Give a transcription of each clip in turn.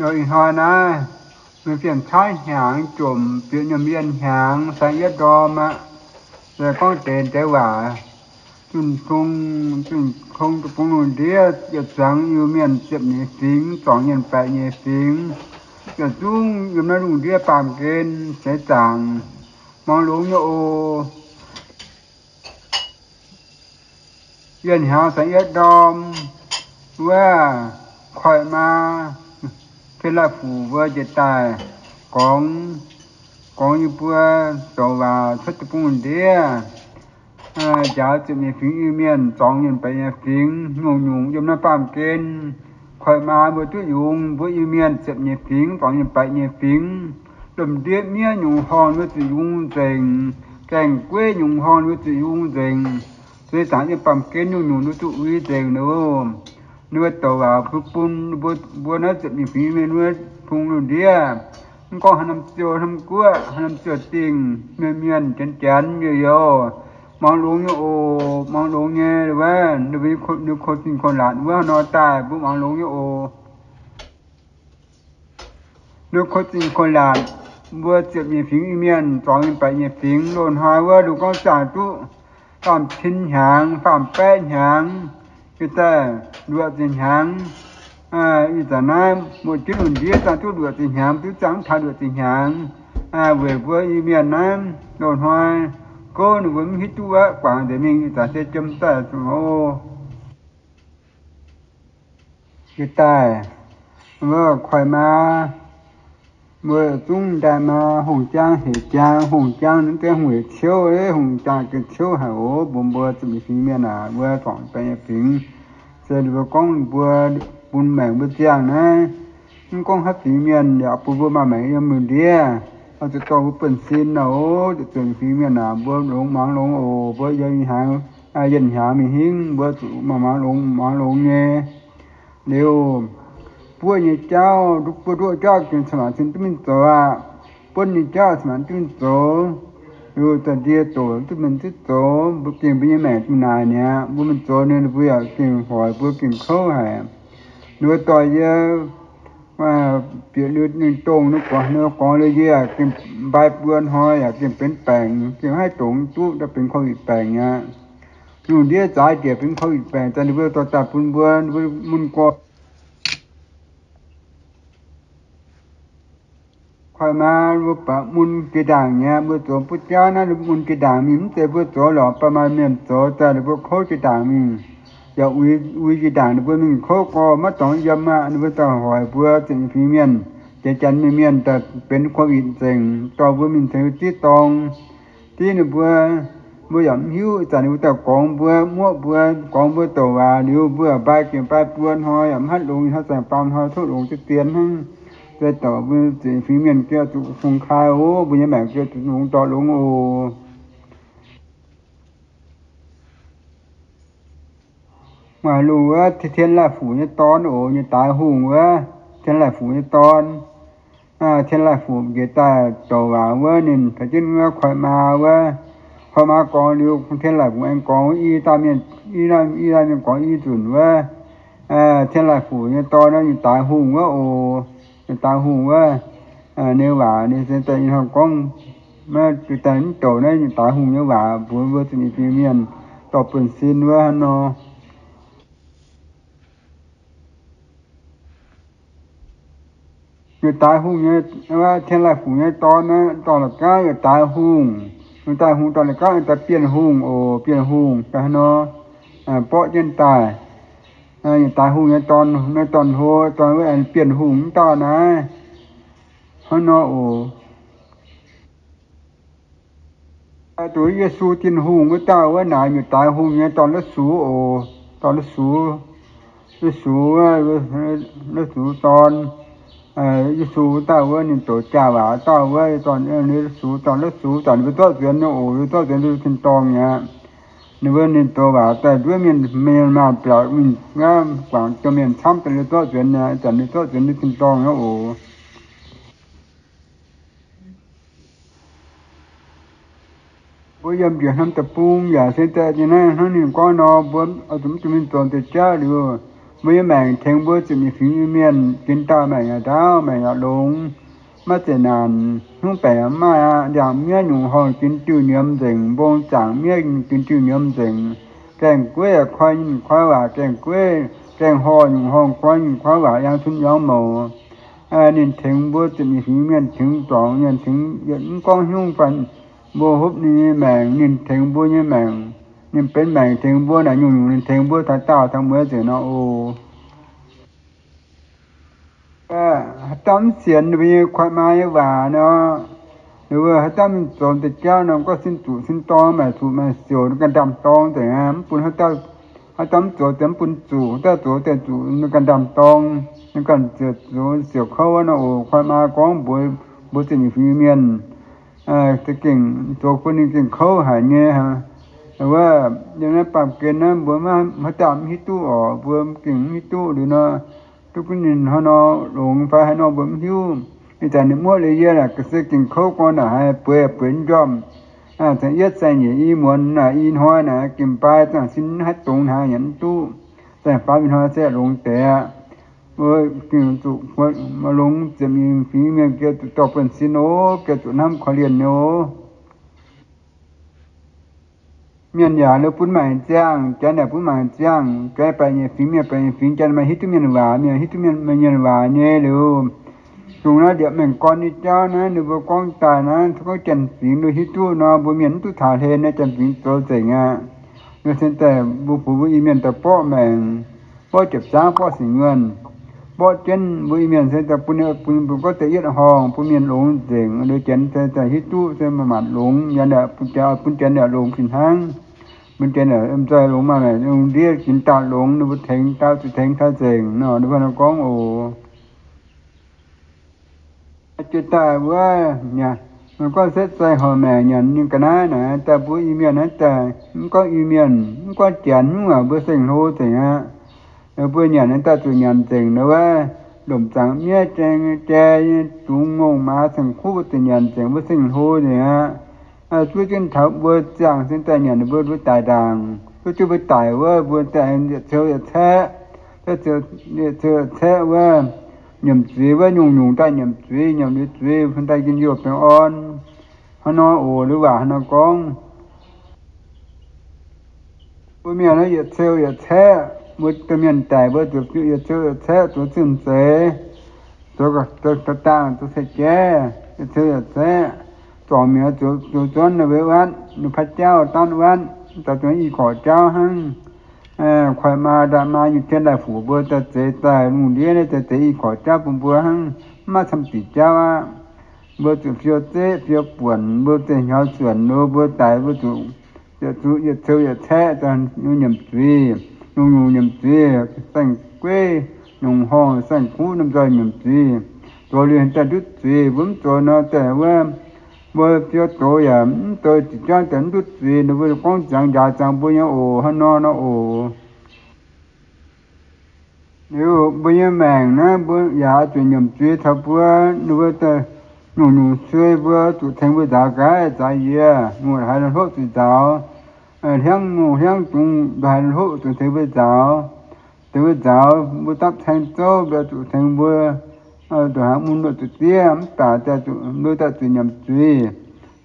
Ih hnoi naaiv, mienh fiem caaiv hnyangx jomc, bieqc nyiemc yienh hnyangx, saeng yietv ndorm aqv. Se gorngv deix deix waac, zunh tong, zunh tong deic-bung lungh ndiev, yietc zuangx Iu-Mienh ziepc nyeic fingx, zuangx yienh baeqc nyeic fingx, yietc zungv yiem naaiv lungh ndiev baamh gen seix zaangc, muangx longx nyei oc. Yienh hnyangx saeng yietv ndorm wuov, koiv maa, Tien Laih Fuc mbuo njiec daaih gorngv, gorngv yie mbuo zoux waac cuotv deic-bung lungh ndiev, njaaux ziepc nyeic fingx Iu-Mienh, zuangx yienh baeqc nyeic fingx, nyungc-nyungc yiem naaiv baamh gen. Koiv maa mbuo duqv yungz, mbuo Iu-Mienh ziepc nyeic fingx, zuangx yienh baeqc nyeic fingx. Lomh ndiev miev nyungc horngh mbuo zuqc yungz nzengc. Gaengh gueiv nyungc horngh mbuo zuqc yungz nzengc. Seix zaangc yiem baamh gen nyungc-nyungc mbuo duqv uix nzengc loh. Ninh mbuo douc waac bun, bun mbuo, mbuo naaiv ziepc nyeic fingx Iu-Mienh wuov bung lungh ndiev. Mv gorngv haaix norm ziouh, haaix norm guoqv, haaix norm ziouh dingh, mienh mienh janx janx youh youh, muangx longx nyei oc. Muangx longx nyei wuov, ninh mbuo, ninh mbuo ko zinh ko laatc wuov nor daaih, mbuo muangx longx nyei oc. Ninh mbuo ko zinh ko laatc, mbuo ziepc nyeic fingx Iu-Mienh, zuangx yienh baeqc nyeic fingx, loz-hnoi wuov ninh gorngv ziangh duqv faam cin hnyangx, faam baeqv hnyangx, yie daaih luoqc ziepc hnyangx. Ih zanc naaiv muoz-jeiv lungh ndiev ziangh duqv luoqc ziepc hnyangx, duqv ziangh mv taux luoqc ziepc hnyangx. Weic mbuo Iu-Mienh naaiv loz-hnoi gouv ninh mbuo mv hiuv duqv aqv, guangc nzengc mingh, ih zanc se jiem daaih zuqc oc. Yie daaih, mbuo koiv maa, mbuo zungv daaih maa, hungh jaang hec jaang, hungh jaang naaiv deix hungh hec ciouv, hungh jaang gengh ciouv haic oc. Mbuo, mbuo ziepc nyeic fingx mienh aac, mbuo zuangx baeqc nyeic fingx, se ninh mbuo gorngv ninh mbuo bun maengc mbuo ziangh naaiv, mv gorngv haaix fingx mienh yaac bun mbuo maaih maengc yiem lungh ndiev, oix zuqc dorh mbuo buonv-sin nor oc. Ziepc nyeic fingx mienh aac, mbuo longx muangx longx oc. Mbuo yiem hnyangx, yienh hnyangx mingh hingv, mbuo zuqc maaih muangx longx, muangx longx nyei. Liuz, buov nyei jauv, mbuo nduov jauv gengh cin-maanc cin duqv mingh zoux aqv. Buonv nyei jauv cin-maanc duqv mingh zoux. Liuz, za'ndiev doqc duqv mingh duqv zoux, mbuo gengh mbuo nyei maengc duqv naaic mi'aqv. Mbuo mingh zoux ninh, mbuo yaac gengh hoic, mbuo gengh kouv haic. Ninh mbuo dorh yie bieqc ninh dongh ninh gorngv, ninh gorngv liuz yie yaac gengh mbai buo hnoi yaac gengh benx baengc, gengh haih dongz duqv daaih benx covid baengc aqv. Lungh ndiev zaaix njiec benx covid baengc, za'gengh ninh mbuo dorh daaih bun mbuo, mbuo mun gorx. Koiv maa mbuo baac mun jiex ndaangc mi'aqv, mbuo zoux buov jauv naaiv mun jiex ndaangc mingh, mv zeiz mbuo zoux lorqc, baac maaih mienh zoux daaih ninh mbuo kouv jiex ndaangc mingh. Yaac uix jiex ndaangc ninh mbuo mingh kouv gorx maiv dorngx yiem aqv. Ninh mbuo daaih hoic mbuo ziepc nyeic fingx mienh, jiex janx mienh, mienh daaih benx covid nzengc, dorh mbuo mingh tengx div dorng. Div ninh mbuo, mbuo yaac mv hiuv. Ih zanc ninh mbuo daaih gorngv mbuo, muoqv mbuo, gorngv mbuo douc waac liuz, mbuo yaac mbai gengh mbai buo hnoi yaac mv haih longx, ih hnoi zaangc baamh hnoi tov longx zien-zien hnangv. Daaih dorh mbuo ziepc nyeic fingx mienh gengh zuqc fungx kai oc. Mbuo nyei maengc gengh zuqc longx dorh longx oc. Maaih lungh wuov Tien Laih Fuc nyei dorn oc, nyei daaix hungh wuov, Tien Laih Fuc nyei dorn. Tien Laih Fuc njiec daaih douc waac wuov, ninh taux jienv wuov Koiv Maa wuov. Koiv Maa gorngv liuz, Tien Laih Fuc aengx gorngv, i dauh mienh, i dauh mienh gorngv i nzunc wuov, Tien Laih Fuc nyei dorn, nyei daaix hungh wuov oc. Nyei daaix hungh wuov, ninh waac ninh se daaih ih hnoi gorngv, maiv daaih mv douc naaiv nyei daaix hungh nyei waac mbuox mbuo zuqc nyei fingx mienh dorh buonv-sin wuov hnangv nor. Yietc daaix hungh nyei, Tien Laih Fuc nyei dorn, dorh la'gauv yietc daaix hungh. Yietc daaix hungh dorh la'gauv yietc daaix Bienh Hungh oc. Bienh Hungh daaih hnangv nor, borqv jienv daaih. Yietc daaix hungh nyei dorn, dorn-hlo, dorn wuov aengx Bienh Hungh wuov dauh naaiv. Hnangv nor oc. Dongh Yesu Tin-Hungh wuov dauh wuov naaic, yietc daaix hungh nyei dorn La'sux oc. Dorn La'sux, La'sux, La'sux dorn, Yesu wuov dauh wuov, ninh zoux jaa waac dauh wuov, dorn La'sux, dorn La'sux, dorn ninh mbuo zorqv nzuonx nyei oc. Ninh mbuo zorqv nzuonx nduov tin-dorngh mi'aqv. Ninh mbuo ninh zoux waac daaih nduov mienh, mienh maanh biaux mingh guangc domh mienh camv daaih, ninh zorqv nzuonx nyei, zanc ninh zorqv nzuonx nduov tin-dorngh nyei oc. Mbuo yiem njiec hnomv deic-bung yaac se daaih naaiv hnangv ninh gorngv nor, mbuo oix zuqc mv duqv mingh zoux deix jauv liuz, Mbuo nyei maengc tengx mbuo ziepc nyeic fingx Iu-Mienh, jin dauh maengc yaac ndaauv, maengc yaac longx, maiv zeqc naanc, hnyouv baengc yaac maiv maaih aqv. Ndiangx-miev nyungc horngh jin diuh nyiemz nzengc, mbong zaangc miev jin diuh nyiemz nzengc. Gaengh gueiv yaac koi nyungc koi waac, gaengh gueiv, gaengh horh nyungc horngh koi nyungc koi waac, yangh cun yangh mouc. Ninh tengx mbuo ziepc nyeic fingx Iu-Mienh, tengx dorngc mienh, tengx yietc mv gorngv hnyouv fai mbuo hopv ninh nyei maengc, ninh tengx mbuo nyei maengc. Ninh benx maengc tengx mbuo naaic, nyungc-nyungc ninh tengx mbuo taux daauh taux mueiz nzengc nor oc. Haaix dauh mv sienx ninh mbuo nyei kuaaiv maa nyei waac nor, ninh mbuo haaix dauh mingh zoux deix jauv nor, gorngv sin zuqc sin dorng, maaic zuqc maaic siouc, ninh ganh ndaam-dorng nzengc aqv. Mv bun haaix dauh, haaix dauh mv zoux deix mv bun zuqc, haaix dauh zoux deix zuqc, ninh ganh ndaam-dorng, ninh ganh ziouc zoux siouc kouv wuov nor oc. Kuaaiv maa gorngv mbuox mbuo ziepc nyeic fingx Iu-Mienh, za'gengh zoux bun ninh gengh kouv haic nyei. Wuov, yiem naaiv baamh gen naaiv mbuo maiv haaix dauh mv hiuv duqv oc. Mbuo gengh mv hiuv duqv liuz nor, duqv gunv ninh hnangv nor longx fai haaix nor mbuo mv hiuv. Ih zanc ninh muoqv liuz yie naaic, ga'sie gengh kouv gorngv naaic haiz bueix bueix njormh, saeng-yietv saeng-nyeic i muonz naaic, i hnoi naaic gengh baaix zaangc sin haaix dongz hnaangx yaac mv duqv. Zaangc baaix ih hnoi se longx deix aqv. Mbuo gengh zuqc longx ziepc nyeic fingx Iu-Mienh gengh zuqc dorh buonv-sin oc, gengh zuqc hnamv korv-lienh nyei oc. Mienh yaac liuz bun maengc ziangh, janx yaac bun maengc ziangh, janx baeqc nyeic fingx, mienh baeqc nyeic fingx, janx maaih hiuv duqv mienh waac, mienh hiuv duqv mienh, mienh waac nyei liuz, zungv naaiv liepc mengh gorn nyei jauv naaiv, ninh mbuo gorngv daaih naaiv, gorngv janx fingx ninh hiuv duqv nor, mbuo mienh mv duqv taux hlen naaiv, janx fingx zoux nzengc aqv. Ninh se daaih mbuo, mbuo Iu-Mienh daaih borqv maengc, borqv jiepc zaangv, borqv singx nyuonh, borqv jienv mbuo Iu-Mienh se daaih bun, bun, bun gorngv da'yietv horngh, bun mienh longx nzengc. Liuz janx se daaih hiuv duqv se maaih maanc longx, bun janx yaac longx fih hnangv. Bun janx yaac lomh nzoih longx, maaih maengc longx ndiev, jiex dauh longx, ninh mbuo tengx dauh zuqc tengx taux nzengc nor, ninh mbuo nor gorngv oc. Jiex daaih wuov, gorngv setv zeih horpc maengc nyanc nyei ga'naaiv naaic, daaih mbuo Iu-Mienh naaiv daaih, mv gorngv Iu-Mienh, mv gorngv janx nyungc aac, mbuo seng hlo nzengc aqv. Mbuo nyanc naaiv daaih zuqc nyanc nzengc nor wuov, lomc zaangc miev, jai, jai, dungz ngongh maaz ceng-kuv mbuo zuqc nyanc nzengc, mbuo seng hlo nzengc aqv. Zuov jienv taux mbuo ziangh sin daaih nyanc ninh mbuo, mbuo daic ndaangc. Zuov jienv mbuo daic wuov, mbuo daaih yietc ceu yietc caeqv, yietc ceu yietc caeqv wuov, nyiemc zuiz wuov, nyungc-nyungc daaih nyiemc zuiz, nyiemc liuz zuiz, bun daaih njien-youh baengh orn. Hnangv nor oc, liuz waac hnangv nor gorngv. Mbuo mienh naaiv yietc ceu yietc caeqv, mbuo domh mienh daic mbuo zuqc yietc ceu yietc caeqv zoux zinh zeiz, zoux, zoux daangh, zoux cai-jaiv, yietc ceu yietc caeqv, zorc mi'aqv, zoux, zoux zuonv ninh mbuo wuov, ninh paav jauv daanv wuov, daaih zuqc i korc jauv hnangv. Koiv maa nda'maa nyei tien daaih fuc mbuo daaih zeix daaih lungh ndiev naaiv daaih zeix i korc jauv bun mbuo hnangv, mv maaih camv diuc jauv aqv. Mbuo zuqc fiou zeqv fiou buonc, mbuo zeix hnyaux suonc, mbuo, mbuo daic mbuo zuqc yietc ceu yietc caeqv daaih nyiemc zuiz, nyungc-nyungc nyiemc zuiz, saeng-gueiv, nyungc horngh, saeng-kuv, norm nzoih nyiemc zuiz. Zoux liuz daaih ndutv zuiz, mbuo mv zoux nor daaih wuov, mbuo fiou doz yaac mv zoux diuc jauv daaih mv ndutv zuiz, ninh mbuo gorngv ziangx njaaux ziangx mbuo nyei oc, hnangv nor nor oc. Liuz mbuo nyei maengc naaiv mbuo yaac zuqc nyiemc zuiz taux mbuo, ninh mbuo nyungc-nyungc suei mbuo zuqc tengx mbuo nzaaux gaaix nzaaux yie, muoc haaix hloqv zuqc nzaaux, hliangv ngongh hliangv dungz haaix hloqv zuqc tengx mbuo nzaaux. Tengx mbuo nzaaux, mbuo dapv caeng zouv mbuo zuqc tengx mbuo, ndongc haaix mun mbuo zuqc diev, mv baac mbuo daaih zuqc nyiemc zuiz,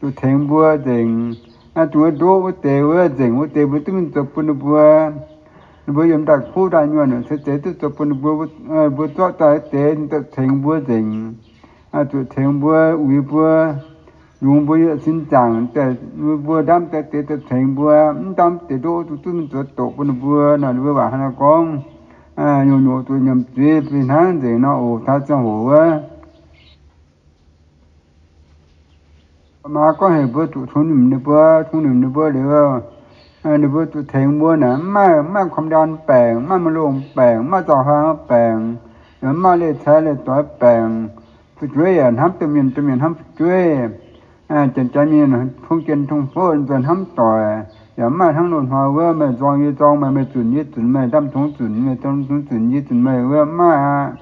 zuqc tengx mbuo nzengc. Zuqc wuov ndoqv wuov deix wuov nzengc wuov deix mbuo duqv mingh zoux bun ninh mbuo. Ninh mbuo yiem daaih kuv daaih nyuonh se zeiz duqv zoux bun ninh mbuo, mbuo zorqv daaih wuov deix daaih tengx mbuo nzengc. Zuqc tengx mbuo, uix mbuo, yungz mbuo yiem sin zaangc daaih, mbuo ndaamv daaih deix daaih tengx mbuo, mv ndaamv deix ndoqv duqv duqv mingh zoux doqc bun ninh mbuo nor, ninh mbuo waac hnangv naaiv gorngv. Nyungc-nyungc zuqc nyiemc zuiz fih hnangv nzengc nor oc, taux ziangh hoc wuov. Maa gorngv heuc mbuo zuqc tungx nimc ninh mbuo, tungx nimc ninh mbuo liuz, ninh mbuo zuqc tengx mbuo naaic, mv maaih, mv maaih komx ndaan baengc, mv maaih maiv longh baengc, mv maaih nzauh hlaang baengc, mv maaih leih cai leih doix baengc. Fu'jueiv yaac hnamv domh mienh, domh mienh hnamv fu'jueiv. Janx-janx mienh tong jien tong fouv nzoih hnamv doic, yaac mv maaih hnangv loz-hnoi wuov, meih nzorng yie nzorng meih, meih zunc yie zunc meih, ndaamv-tongx zunc meih, ndaamv-tongx zunc yie zunc meih wuov, mv maaih aqv.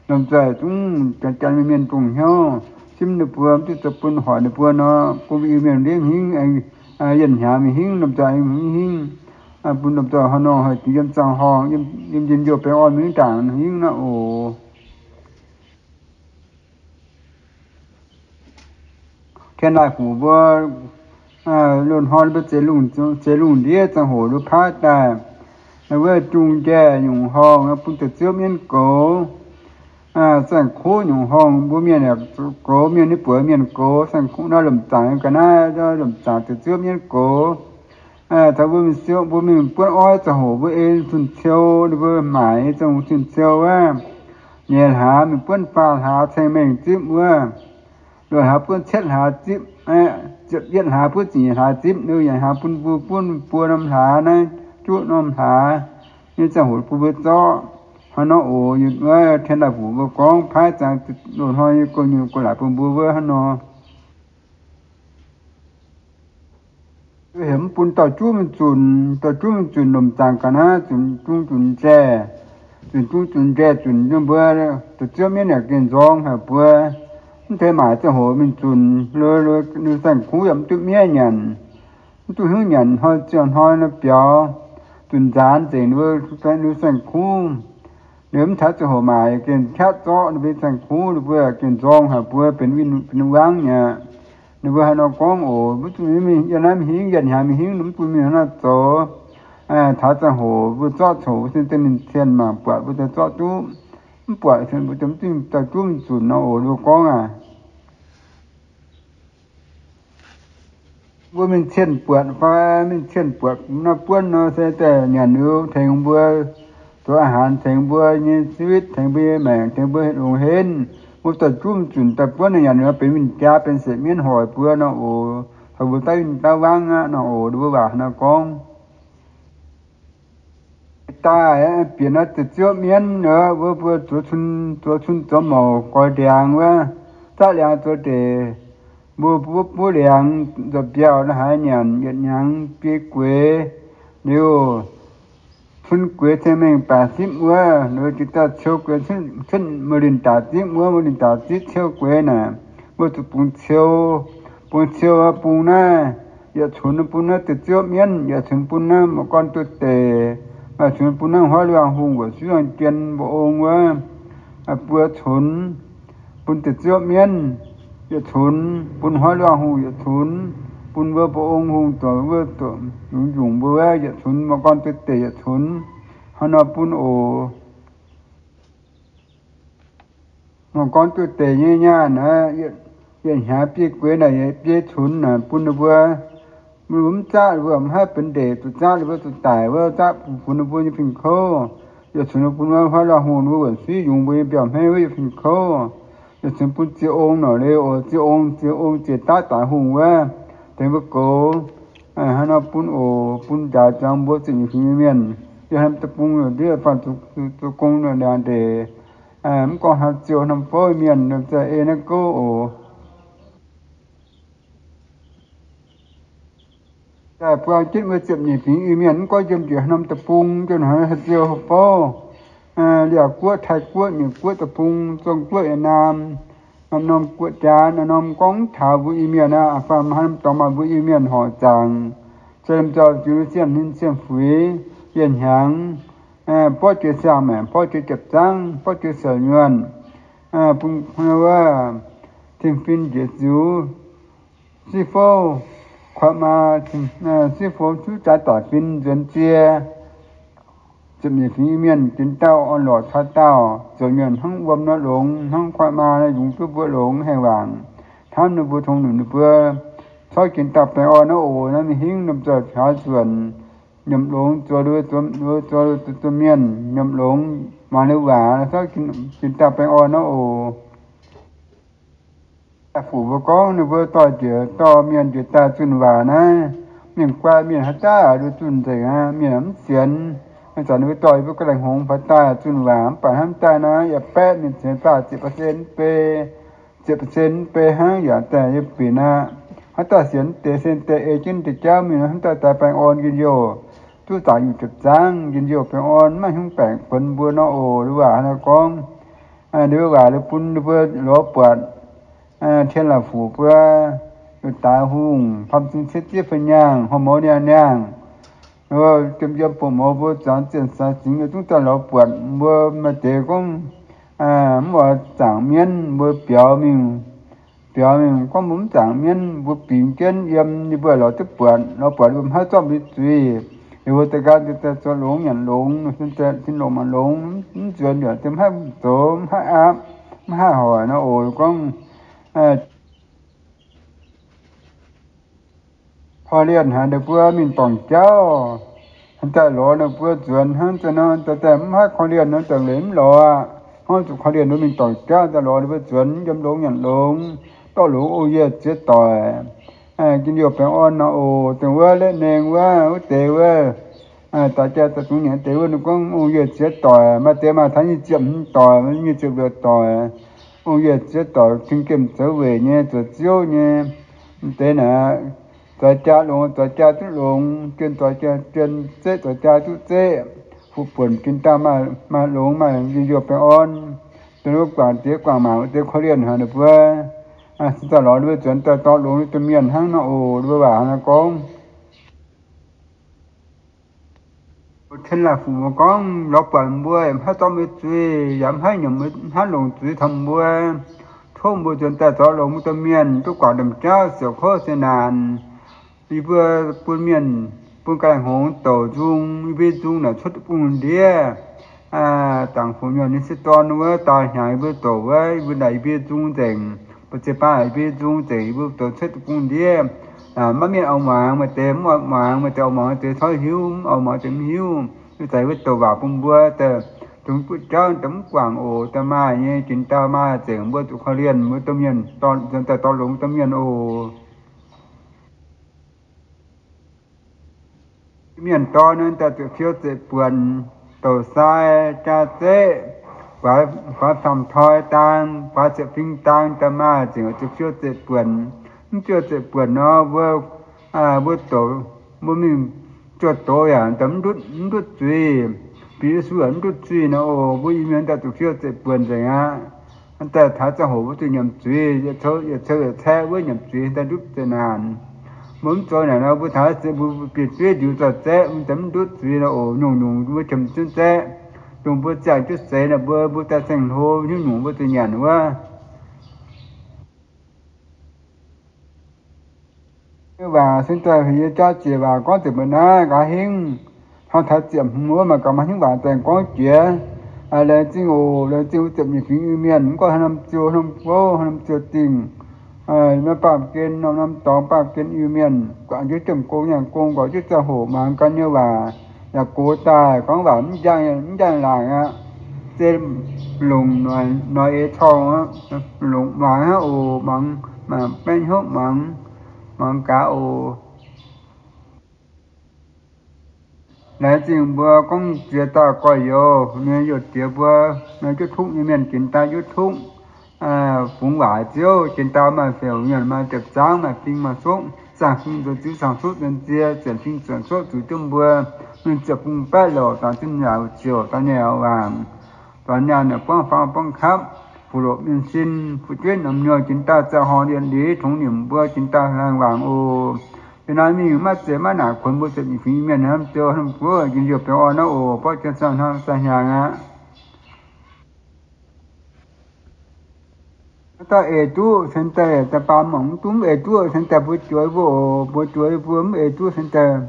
Lomh nzoih zungv janx-janx mienh mienh dongh hnyouv, simv ninh mbuo, mv duqv zoux bun hoic ninh mbuo nor, bun Iu-Mienh ndiev hingv, yienh hnyangx mingh hingv, lomh nzoih mingh hingv. Bun lomh nzoih haaix nor haih jiex yiem ziangh horngh, yiem njien-youh baengh orn mingh ndaangc hingv naaiv oc. Tien Laih Fuc mbuo loz-hnoi mbuo zeix lungh, zeix lungh ndiev ziangh hoc nduov paaiv daaih, wuov jung njaih nyungc horngh bun deix ziouv mienv goux. Saeng-kuv nyungc horngh mbuo mienh yaac goux, mienh nyei buoz mienh goux, saeng-kuv naaiv lomc zaangc ga'naaiv, lomc zaangc deix ziouv mienv goux. Taux mbuo mingh siou, mbuo mingh buonv oix ziangh hoc mbuo ei zunh ciou, ninh mbuo maaic ei zunh ciou wuov, nyeic hlaax mingh buonv faah hlaax ceng-mengh zipv wuov, luoqc hlaax buonv cietv hlaax zipv, ziepc yietv hlaax buonv ziepc nyeic hlaax zipv, ninh yaac hlaax bun mbuo buonv buo norm hlaax naaiv, juqv norm hlaax nyei ziangh hoc bun mbuo zorqv. Hnangv nor oc, wuov Tien Laih Fuc mbuo gorngv paaiv ziangx loz-hnoi nyei gong-nyungc gong-laaix bun mbuo wuov hnangv nor. Heuc mv bun dauh juv mingh zunc, dauh juv mingh zunc lomc zaangc ga'naaiv, zunc jung zunc njaih, zunc jung zunc njaih zunc nyei mbuo, deix ziouv mienv yaac gengh nzorng haic mbuo. Mv deix maaic ziangh hoc mingh zunc, lui, lui, lui saeng-kuv yaac mv duqv miev nyanc, mv duqv hnyouv nyanc, hnoi ziangh hnoi nor biaux, zunc nzaanx nzengc, lui, lui saeng-kuv. Liuz mv taux ziangh hoc maaic gengh qaqv zorqv ninh mbuo saeng-kuv, ninh mbuo gengh nzorng haic mbuo benx win, benx wangv mi'aqv. Ninh mbuo haaix nor gorngv oc, mv zuqc mingh yiem naaiv mingh hingv, yietc hnyangx mingh hingv, mv bun mingh haaix nor zoux. Taux ziangh hoc mbuo zorqv coc, mbuo se deix ninh cien mangc buatc mbuo deix zorqv duqv, mv buatc cien mbuo deix mv duqv dauh juv mingh zunc nor oc, ninh mbuo gorngv aac. Mbuo mingh cien buatc fai mingh cien buatc nor buonv nor se daaih nyanc liuz tengx mbuo zoux a'hnangx, tengx mbuo nyei ชีวิต, tengx mbuo nyei maengc, tengx mbuo longx henv. Mbuo dauh juv mingh zunc daaih buonv nor nyanc liuz benx win-jaa, benx seix mienv hoic mbuo nor oc. Taux mbuo daaih win daaih wangv aqv nor oc, ninh mbuo waac haaix nor gorngv. Daaih bieqc naaiv deix ziouv mienv wuov, mbuo zuov cun, zuov cun zoux mouc goix ndiangx wuov, zaqv liangx zoux ndeic, mbuo buov buov liangx nzuonx mbiauh naaiv haaix nyanc, yietc hnyangx biei gueix liuz, cun gueix ceng-mengh baaix zipv wuov, liuz jiex daaih ciou gueix cuotv muoz linh daaih zipv wuov, muoz linh daaih zipv ciou gueix naaic, mbuo zuqc bungx ciou, bungx ciou bung naaiv, yietc cunx bun naaiv deix ziouv mienv, yietc cunx bun naaiv mbuo gorn duqv deic, maaih cunx bun naaiv hnoi luangh hungh wuoqc suiv luangh jien mbuo ong wuov, buo cunx bun deix ziouv mienv, yietc cunx bun hnoi luangh hungh, yietc cunx bun mbuo mbuo ong hungh zoux wuov, zoux yungz yungz mbuo wuov, yietc cunx mbuo gorn duqv deic, yietc cunx hnangv nor bun oc. Mangc gorn duqv deic nyei nyaanh naaic, yietc hnyangx biei gueix naaic, biei cunx naaic bun ninh mbuo. Mv zaqv ninh mbuo mv haih benx ndeic, zuqc zaqv ninh mbuo zuqc daic wuov, zaqv bun ninh mbuo nyei fingx kouv. Yietc cunx bun wuov hnoi luangh hungh ninh mbuo wuonc suiv yungz mbuo nyei mbiauh hmeiv wuov nyei fingx kouv. Yietc cunx bun ziec ong nor leiz oc, ziec ong, ziec ong ziec daav daic hungh wuov, tengx mbuo goux. Hnangv nor bun oc, bun njaaux ziangx mbuo zuqc nyei fingx mienh, yie hnamv deic-bung ndiev faanh zoux gong ndiangx ndeic, mv gorngv hnamv ziouh hnamv fouv mienh, ei naaiv gouv oc. Daaih buang jienv mbuo ziepc nyeic fingx Iu-Mienh, mv gorngv yiem njiec haaix norm deic-bung, yiem haaix norm haaix ziouh fouv, Liaauc Guoqv, Taiv Guoqv, Nyeic Guoqv deic-bung, Zong Guoqv, Yietc Naam, norm-norm guoqv-jaa, norm-norm gorngv taux mbuo Iu-Mienh aqv, faanh haaix norm dorngx maaih mbuo Iu-Mienh horc zaangc, se lomh nzoih ziux sienh hnin sienh fuix, yietc hnyangx, borqv jiex siang-maengc, borqv jiex jiepc zangv, borqv jiex siouc nyuonh, bun wuov cing-fin njiec ziux, siv fouv, koiv maa, siv fouv cuv jaax daic fin nzuonx jiex. Ziepc nyeic fingx Iu-Mienh jiex dauh orn-lorqc caux dauh, ziouc mienh hnangv wuom nor longx, hnangv koiv maa nor yungz duqv mbuo longx, haengh waangc hnamv ninh mbuo, tongx lunc ninh mbuo. Corc jiex dauh baengh orn naaiv oc. Naaiv mingh hingv lomh nzoih piaux nzuonc, nyiemc longx zuov lui, zuov lui, zuov lui, zuov mienh nyiemc longx, mangc liuz waac, corc jiex dauh baengh orn naaiv oc. Daaih fuc mbuo gorngv ninh mbuo dorh njiec dorh mienh njiec daaih zunh waac naaiv, mienh guai mienh haaix dauh duqv zunh nzengc aqv, mienh mv sienx. Ih zanc ninh mbuo dorh yie mbuo ga'naaiv hngongx faaux daaih zunh waac, mv baac hnamv daaih naaiv yaac baeqv mienh sienx faah ziepc percent bei, ziepc percent bei hnangv yaac daaih yiem binc aqv. Haaix dauh sienx deix sen deix ei jienv deix jauv mingh, hnamv daaih daaih baengh orn njien-youh, duqv zaangc nyungc jiepc zangv njien-youh baengh orn, maiv hnyungv baengc funx mbuo nor oc. Waac hnangv naaiv gorngv, ninh mbuo waac liuz bun ninh mbuo lorz buatc Tien Laauc Fuc mbuo, yietc daaih hungh, faam zing cietv zieqv fei nyaangh, horpc mouz niangh niangh, jiem yiem buoz-mouz mbuo zuangx zienh saax singx mbuo zungv daaih lorz buatc mbuo maaih deix gorngv mv oix zaangc mienv mbuo biaux mingh, biaux mingh gorngv mbuo mv zaangc mienv mbuo bingx jienv yiem, ninh mbuo lorz duqv buatc, lorz buatc ninh mbuo mv haih zorqv mbuo zuiz. Ninh mbuo daaih gan daaih zoux longx nyanc longx, sin longx mangc longx, mv nzuonx yaac mv haih zoux, mv haih aapv, mv haih hoic nor oc. Gorngv korv-lienh haic ninh mbuo mingh dorngc jauv, daaih lorz ninh mbuo nzuonx hnangv nor, daaih mv haih korv-lienh nor, daaih leiz mv lorz aqv. Hnangv zuqc korv-lienh nor mingh dorngc jauv, daaih lorz ninh mbuo nzuonx yiem longx nyanc longx, dorh longx ong-yie ziex doic, njien-youh baengh orn nor oc. Dongh wuov Letv Nengh wuov, wuov deix wuov, daaih jaa daaih zungx nyanc deix wuov, ninh gorngv ong-yie ziex doic, maaih deix maaih taux nyic ziepc hmz doic, nyic ziepc luoqc doic, ong-yie ziex doic, gengh gemh zoux weic nyei, zoux ziouv nyei. Deix naaic zoix jaa longx, zoix jaa duqv longx, jien zoix jaa, jien zeqv zoix jaa duqv zeqv, fuqv buonc jien daaih maaih longx, maaih njien-youh baengh orn. Dongh wuov guangc diex guangc maac wuov deix korv-lienh haic ninh mbuo. Sin daaih lorz ninh mbuo nzuonx daaih dorh longx domh mienh hnangv nor oc. Ninh mbuo waac hnangv gorngv, Tien Laanh Fuc mbuo gorngv, lorz buatc mbuo mv haih zorqv mbuo zuiz, yaac mv haih nyiemc, mv haih longc zuiz taux mbuo. Tov mbuo nzuonx daaih zorqv longx mbuo domh mienh duqv guangc ndamv jauv siouc kouv siouc naanc. Yie mbuo bun mienh, bun ga'naaiv hngongx douc nzung, yie mbuo nzung naaic cuotv bung ndiev. Dangc fu nyuonh nyei se dorn wuov daaih hnyangx yie mbuo douc wuov, yie mbuo naaic yie mbuo nzung nzengc, ba'ziex baav yie mbuo nzung nzengc, yie mbuo douc cuotv bung ndiev. Maiv mienh oix muangx, maaih deix mv oix muangx, maaih deix oix muangx deix corc hiuv, mv oix muangx deix mv hiuv. Yie zaqc yie mbuo douc waac bun mbuo daaih, dongh duqv jauv daaih mv guangc oc. Daaih maaih nyei, jiex daaih maaih nzengc, mbuo zuqc korv-lienh mbuo domh mienh, daaih dorh longx domh mienh oc. Mienh dorn nor daaih ziepc fiou ziepc buonc, douc sai, jaa zeqv, guaax famc toi dang, guaax ziepc fing dang, daaih maaih nzengc ziepc fiou ziepc buonc. Mv fiou ziepc buonc nor, mbuo, mbuo douc, mbuo mingh jouh doz yaac mv ndutv zuiz. Bieqc Yesu yaac mv ndutv zuiz nor oc. Mbuo Iu-Mienh daaih ziepc fiou ziepc buonc nzengc aqv. Daaih taux ziangh hoc mbuo zuqc nyiemc zuiz, yietc cou yietc caeqv wuov nyiemc zuiz daaih ndutv zeqc naanc. Mbuo mv zoux naaic nor, mbuo taux mbuo bieqc zuiz ndiux zorc zaeqv, mbuo daaih mv ndutv zuiz nor oc. Nyungc-nyungc mbuo qiemx jienv zaeqv, dongh mbuo ziangh jienv seix nor, mbuo, mbuo daaih saeng-hlo nyungc-nyungc mbuo zuqc nyanc wuov. Waac se daaih heuc yie jauv ziec waac gorngv ziepc mbuo naaiv nqa'haav hingv, hnangv taux ziepc hmz wuov maaih gaax maaih hnyouv waac daaih gorngv jiex. Laengz zingh oc. Laengz zingh wuov ziepc nyeic fingx Iu-Mienh, mv gorngv haaix norm ziouv, haaix norm mbuo, haaix norm ziouv dingh, maiv baamh gen, norm-norm dorngx baamh gen Iu-Mienh, guangc jienv jienv gong nyaanh gong, guangc jienv ziangh hoc muangx gan nyei waac, yaac gox daaih gorngv waac mv njang, mv njang laangc aqv. Se longc noic eix torngv, longc muangx hnangv oc. Muangx, muangx baeqv hnyouv muangx, muangx gaax oc. Laengz zingh mbuo gorngv ziex dauh gorx-youz nyei youh diex mbuo, YouTube nyei mienh jiex daaih YouTube fungx waac ziouv, jiex daaih maaih fioux nyanc, maaih ziepc zangv, maaih fing maaih sokv, zaangh fing zoux ziux, zaangh sokv zoux nzie, zienc fing zienc sokv zuqc duqv mbuo mingh ziepc bung baeqv louc, dangx zinh yaac ziouc daaih nyei waac, dongh nyaanh buangv faang buangv kapv, fuqv loqc mienh sin, fu'jueiv norm nyouz jiex daaih ziangh horngh liemh liuz tongx nimc mbuo jiex daaih laengh waangc oc. Yiem naaiv mingh maiv zeiz maiv naaic kuonx mbuo ziepc nyeic fingx mienh hnamv ziouv hnamv guoqv, njien-youh baengh orn hnangv oc. Borqv jienv caux hnangv daaih hnyangx aqv. Dauh eix duqv cingx daaih, daaih baamz mangc mv duqv, mv eix duqv cingx daaih mbuo juoz mbuo oc, mbuo juoz mbuo mv eix duqv cingx daaih,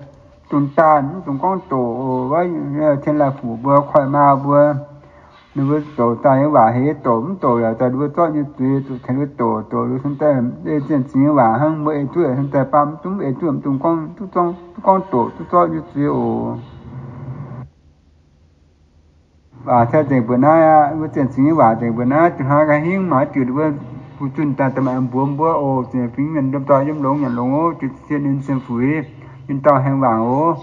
dungx daanh mv dungx gorngv doqc oc. Wuov Tien Laanh Fuc mbuo, Koiv Maa mbuo, ninh mbuo doqc daaih nyei waac heix doqc, mv doqc yaac daaih ninh mbuo zorqv nyei zuiz zuqc tengx ninh mbuo doqc. Doqc liuz cingx daaih ei zienh zingx nyei waac hnangv, mbuo eix duqv yaac cingx daaih baamz mv duqv, mv eix duqv mv dungx gorngv, duqv gorngv doqc, duqv zorqv nyei zuiz oc. Waac cai nzengc mbuoqc naaiv aqv. Mbuo zienh zingx nyei waac nzengc mbuoqc naaiv. Dongh hnoi nqa'haav hingv maaih haaix diuc mbuo fu'junh daaih, daaih maaih mbuox mbuo oc. Zienh fingx mienh ndom dorh yiem longx nyanc longx oc. Jiex zienh ninh zienh fuix, ninh dauh haengh waangc oc.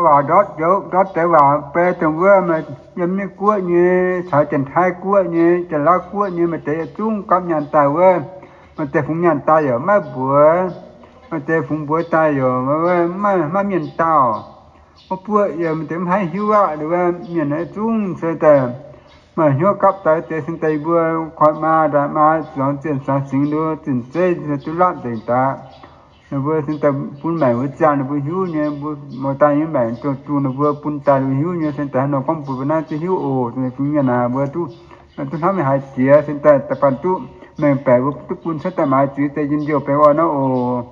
Waac ndortv joux, ndortv deix waac beiv dongh wuov maaih yiem Meiv Guoqv nyei, caux Janx-Taiv Guoqv nyei, Janx-Laauv Guoqv nyei, maaih deix yietc zungv gapv nyaanh daaih wuov, maaih deix fungx nyaanh daaih yaac maiv mbuox, maaih deix fungx mbuox daaih yaac maiv, maiv mienh daauh. Wuov buoqv yiem maaih deix mv haih hiuv aqv. Wuov mienh yietc zungv se daaih maaih hnyouv gapv daaih deix, se daaih mbuo Koiv Maa, Ndaaih Maa, zuangx zienh zuangx singx nduov zinh zeiv duqv lapv nzengc daaih. Ninh mbuo sin daaih bun maengc mbuo ziangh ninh mbuo hiuv nyei, mbuo mouz daaih nyei maengc dongh zuqc ninh mbuo bun daaih ninh mbuo hiuv nyei, sin daaih haaix nor gorngv mbuox mbuo naaiv duqv hiuv oc. Fingx mienh aac, mbuo duqv hnamv mingh haaix jiex, sin daaih da'faanh duqv mengh baeqc mbuo duqv bun cuotv daaih maaiz ziex deix njien-youh baengh orn nor oc.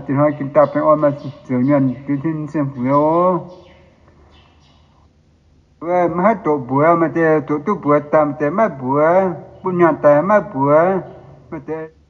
Ih hnoi jiex daaih baengh orn maaih ziouc mienh jiex tin sin fu'jueiv oc. Maiv haih doqc mbuox, maaih deix doqc duqv mbuox daaih, maaih deix maiv mbuox, bun nyaanh daaih maiv mbuox, maaih deix